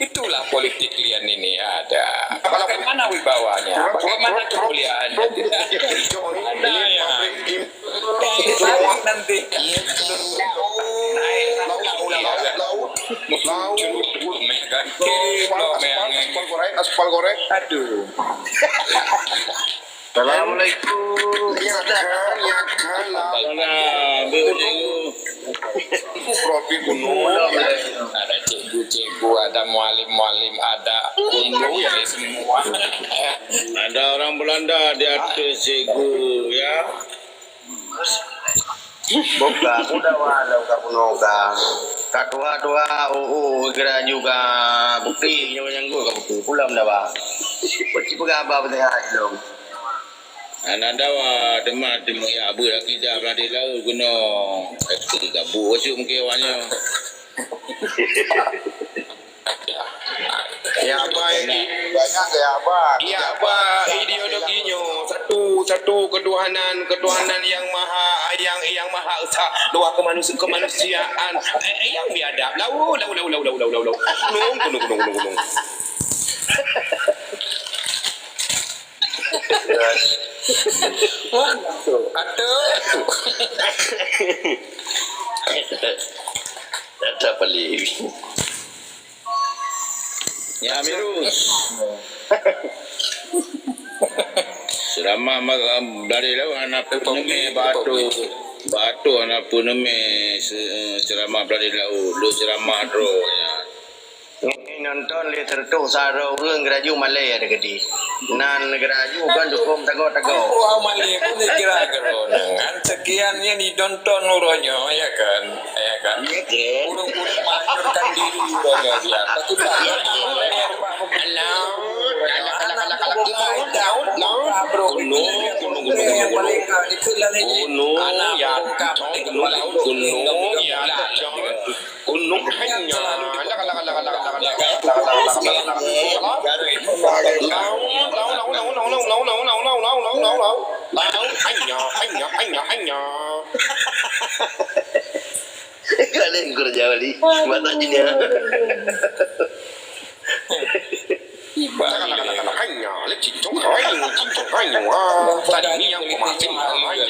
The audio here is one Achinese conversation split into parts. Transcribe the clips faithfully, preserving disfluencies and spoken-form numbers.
Itulah politik kalian ini ada. Bagaimana wibawanya? Bagaimana kemuliaannya? Tidak ada yang baik nanti. Naik rangkap dia. Muncul meh kan. Aspal goreng, aspal goreng. Aduh. Assalamualaikum. Ya, kan, ya, kan, lah. Salam, Bu Cikgu. Profil gunung. Ada cikgu-cikgu, ada mualim-mualim, ada guru, ya, semua. Ada orang Belanda di atas, cikgu, ya. Buka, muda walau ka bunoe ka. Ka tuha-tuha, oh, oh, geura juga bukti, nyoe nyang ka bukti, pulang dah, bah. Peugah haba beuteuha ilong. Hana dawa teuma teumeuyak beuet akidah blah di laôt keunoe. Kati gabuek bacut mungken awaknyoe. Ya, apa ini? Banyak ya, apa? Ya, apa ideologi nyoe? Satu, satu ketuhanan, ketuhanan yang maha, yang, yang maha esa, dua kemanusi-, kemanusiaan. Eh, eh, yang biadab. Lau, lau, lau. Gunung, gunung, gunung, gunung, gunung. Wah, aduh. Ada paling. Ya, Amirus. Selama ma-, dari laut hana peuneumé batu, batu hana peuneumé se-, selama dari laut, lu selama droe nya. Nyoe nonton lé seureutôh sa droe ureuëng geuraju malée ada keudeh. Nan geuraju kan dukung tagoe-tagoe. Wah, malée pun dikira keudroe nyan. Sekian nyan ditonton uroe nyoe, ya kan? Ya kan? Iya, kan? Ureuëng-ureuëng menghancurkan diri uroe nyoe dia. Tapi tak ada malée. Alah, alah, alah, alah, alah. Laut, laut, laut. Gunung, gunung, gunung, gunung, gunung. Gunung, ya, gunung, gunung, ya, gunung. Gunung hanya. Laut hanya, hanya, hanya, hanya. Kalian kurang jauh, Li. Mata dunia. Hanya, le cincong hai, cincong hai, wah. Tadi ni yang pemasin hai,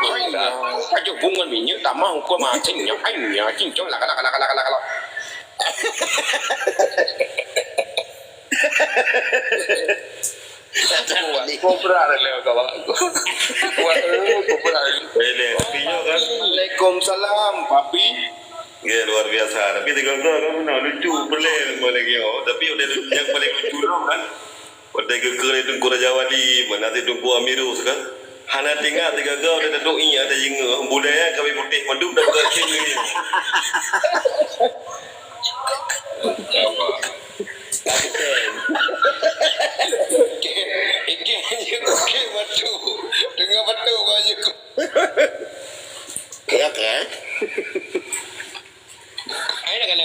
hanya. Aja hubungan minyak tamah hukum masin, hanya, cincong, laka, laka, laka, laka, laka. Kuat, kobra dah lewat kawan aku. Kuat, eh, kobra. Boleh, tapi nyoe kan. Waalaikumsalam, Papi. Ya, luar biasa. Tapi tiga-tiga kan benar lucu, boleh, boleh, oh. Tapi udah lucu, yang paling lucu tu kan. Watèe geukheun lé Teungku Raja Wali, meunan si Teungku Amirus kan. Hana teuingat, teugaga, watèe tatuek ié, watèe jingoh, bulèe, kawé putéh, mandum dah beucéng lé. Ikeh, ikeh, ikeh, batu. Teungoh batu, baju. Ya kan? Ai, nak kena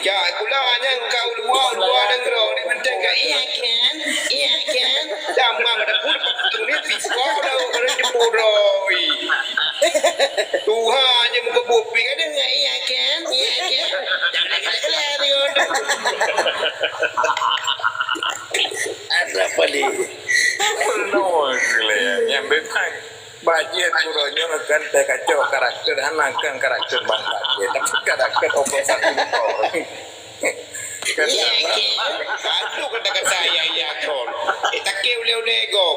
Cak, kula nyang kau dua, dua nanggroe ni mantong ka, iya kan? Iya kan? Damang dah pun patung ni piko dah orang jepuroi. Tuhan je muka bopi kadang, iya kan? Iya kan? Jangan lagi lagi lari. Ada apa ni? Penuh gila ya. Yang memang bagian guru nyoe kan terkacau karakter, hana kan karakter bangsa dia, tapi karakter oplosan impor. Iya, iya. Aduh, kata-kata ya, iya, kon. Eh, tak kira uleh-uleh, gok.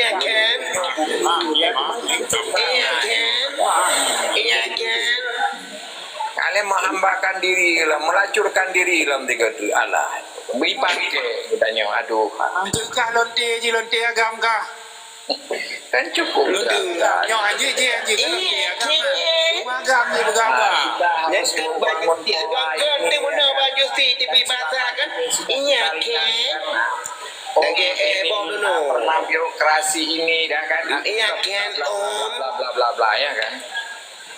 Iya kan? Iya kan? Iya kan? Kalian menghambakan diri lah, melacurkan diri dalam tiga tu. Alah, beri pakai, katanya. Aduh. Anjing kah lonte ji, lonte agam kah? Kan cukup. Lonte. Nyoh anjing ji, anjing kah lonte agam kah? Cuma agam ji beugaba. Yang kan baju ti, kan ti mana baju ti, di bahasa kan? Iya kan? Lagi eh, bong dulu. Pernah birokrasi ini dah kan? Iya kan, Om? Bla, bla, bla, bla, bla, ya kan?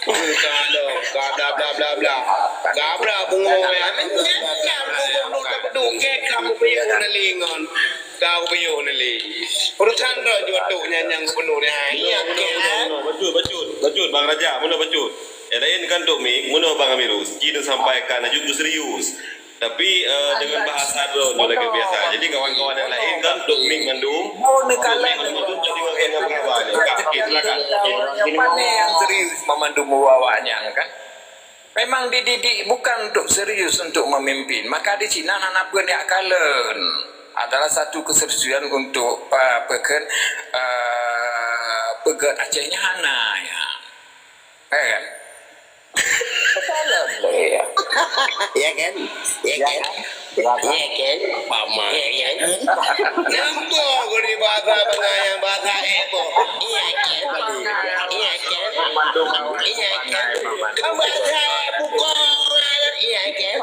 Kada, kada, bla, bla, bla. Kabra bungo ya. Nyan, nyan, bungo dulu tak peduli. Kamu payah neli ngon. Kau payah neli. Urusan dah jual tu nyan yang gubernur ya. Iya kan? Betul, betul. Betul, Bang Raja. Mula betul. Eh, lain kan Tok Mik, mula Bang Amirus. Kita sampaikan laju serius. Tapi, eh, dengan bahasa droe lagèe biasa. Jadi, kawan-kawan yang lain kan, Tok Mik mandum. Tok Mik mandum, jadi orang yang berkawan. Kak, okey, silakan. Yang mana yang serius memandum awaknyan, kan? Memang dididik bukan untuk serius untuk memimpin. Maka di Cina hana pun yak kalen. Adalah satu keseriusan untuk, eh, apa kan, eh, peugöt Aceh nyan hana, ya. Eh, kan? Salah, ya. Ya kan? Ya kan? Ya kan? Paman. Ya kan? Nampak kau di bahasa tengah yang bahasa ebo. Iya kan? Iya kan? Iya kan? Bahasa bukan. Iya kan?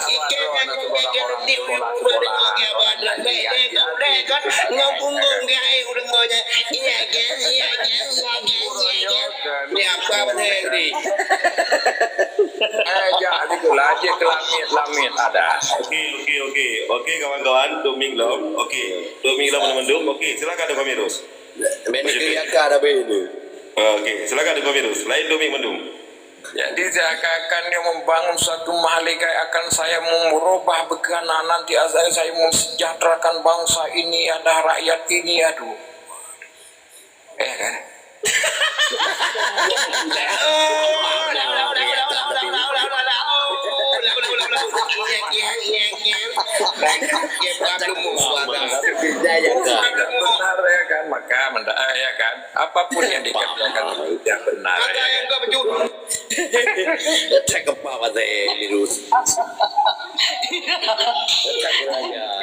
Ikan yang kau kira di ulu ulu dengan dia badan. Baik, baik, baik, kan? Ngau punggung dia, eh, udah ngau je. Iya kan? Iya kan? Iya kan? Iya kan? Ni apa bahasa Inggris? Eh, jak situ lah, cit kelamit-lamit ada. Okey, okey, okey. Okey, kawan-kawan, Tok Mik lom. Okey, Tok Mik lom mandum. Okey, silakan Tok Amirus. Manager Yaka dah beri tu. Ah, okey, silakan Tok Amirus. Lain Tok Mik mandum. Jadi, saya akan, akan dia membangun satu mahligai, akan saya merubah begana nanti, saya, saya mensejahterakan bangsa ini, ada rakyat ini, aduh. Eh, kan? Benar, ya kan? Maka, menda-, eh, ya kan? Apapun yang dikerjakan, yang benar, ya kan? Cek apa bahasa Inggris? Dekat raya.